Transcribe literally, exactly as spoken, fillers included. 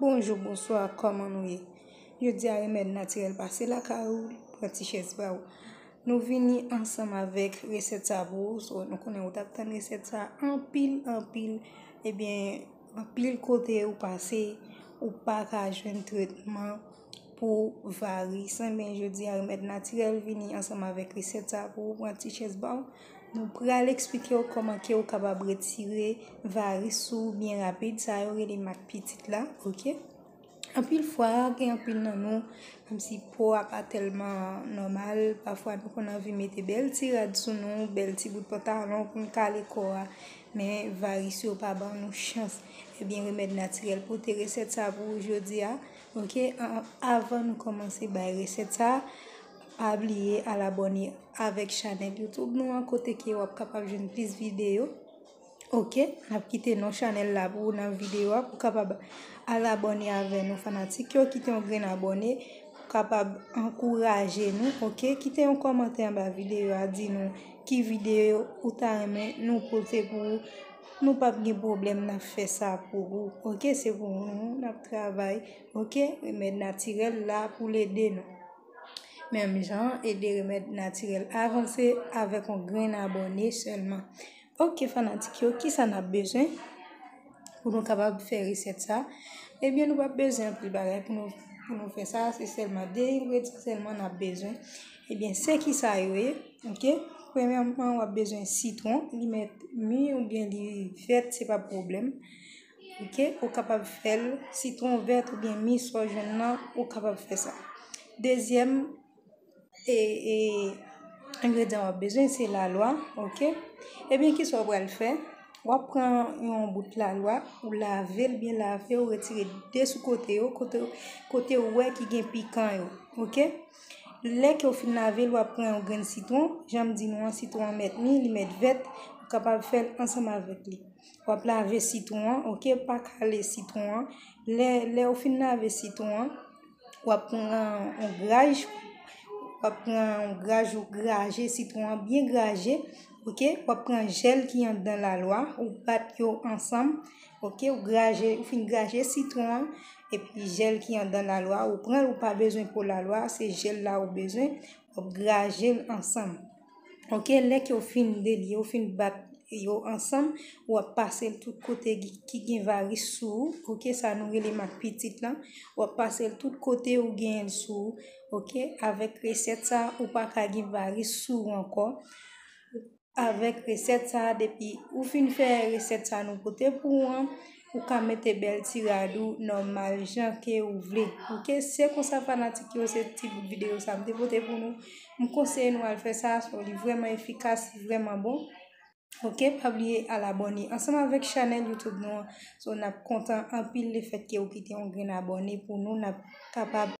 Bonjou, bonswa, kòman nou ye? Jodi a, remèd natirèl pase lakay ou, pran ti chèz ba ou. Nou vini ansanm avèk resèt sa pou ou. So, nou konnen ou t ap tann resèt sa anpil, anpil. Ebyen, anpil kote ou pase, ou pa ka jwenn tretman pou varis. Ebyen, jodi a, remèd natirèl vini ansanm avèk resèt sa pou ou, pran ti chèz ba ou. Nou pral eksplike w kòman ke ou kapab retire varis sou ou byen rapid. Sa yo rele mak pitit la, oke? Anpil fwa, gen anpil nan nou, menm si po a pa tèlman nòmal, pafwa nou konn anvi mete bèl ti rad sou nou, bèl ti bout pantalon pou n kale kò a, men varis yo pa ban nou chans. Ebyen, remèd natirèl pote resèt sa pou ou jodi a, oke? An-, avan nou kòmanse bay resèt sa, pa bliye al abòne avèk chanèl YouTube nou an, kote ke w ap kapab jwenn plis videyo. Oke, n ap kite non chanèl la pou ou nan videyo a, pou w kapab al abòne avè nou fanatik yo, kite yon grenn abòne, pou w kapab ankouraje nou, oke? Kite yon kòmantè anba videyo a, di nou ki videyo ou ta renmen nou pote pou ou. Nou p ap gen pwoblèm, n ap fè sa pou ou, oke? Se pou nou n ap travay, oke? Remèd natirèl la pou l ede nou. Menm jan, ede remèd natirèl avanse avèk yon grenn abòne sèlman. Oke, fanatik yo, kisa n ap bezwen pou nou kapab fè resèt sa? Ebyen, nou p ap bezwen anpil bagay pou nou, pou nou fè sa. Se sèlman de engredyan sèlman n ap bezwen. Ebyen, se kisa yo ye? Oke? Premyèman, w ap bezwen sitwon. Li mèt mi oubyen li vèt, se pa pwoblèm. Oke? Ou kapab fè l sitwon vèt oubyen mi, sa w jwenn nan, ou kapab fè sa. Dezyèm, e, e, engredyan w ap bezwen, se lalwa, oke? Ebyen, kisa w pral fè? W ap pran yon bout lalwa, ou lave l byen lave, ou retire de sou kote yo, kote, kote ou wè ki gen pikan yo, oke? Lè ke w fin lave l, w ap pran yon grenn sitwon. Jan m di nou an, sitwon an mèt mi, li mèt vèt, ou kapab fè l ansanm avèk li. W ap lave sitwon an, oke? Pa kale sitwon an. Lè, lè w fin lave sitwon an, w ap pran yon graj, w ap pran yon graj, ou graje sitwon an, byen graje, oke? W ap pran jèl ki anndan lalwa, ou bat yo ansanm, oke? Ou graje, ou fin graje sitwon an, epi jèl ki anndan lalwa, ou pran l, ou pa bezwen po lalwa, se jèl la ou bezwen, w ap graje l ansanm. Oke, lè ke w fin delye, w fin bat yo ansanm, w ap pase l tout kote ki, ki gen varis sou ou. Oke, sa nou rele mak pitit lan. W ap pase l tout kote ou genyen l sou ou. Oke, avèk resèt sa, ou pa ka gen varis sou ou ankò. Avèk resèt sa, depi ou fin fè resèt sa nou pote pou ou an, ou ka mete bèl ti rad ou nòmal jan ke ou vle. Oke, se konsa fanatik yo, se ti bout videyo sa m te pote pou nou. M konseye nou al fè sa, so li vrèman efikas, li vrèman bon. Oke, pa bliye al abòne ansanm avèk chanèl YouTube nou an. So, n ap kontan anpil lefètke ou kite yon grenn abòne pou nou, n ap kapab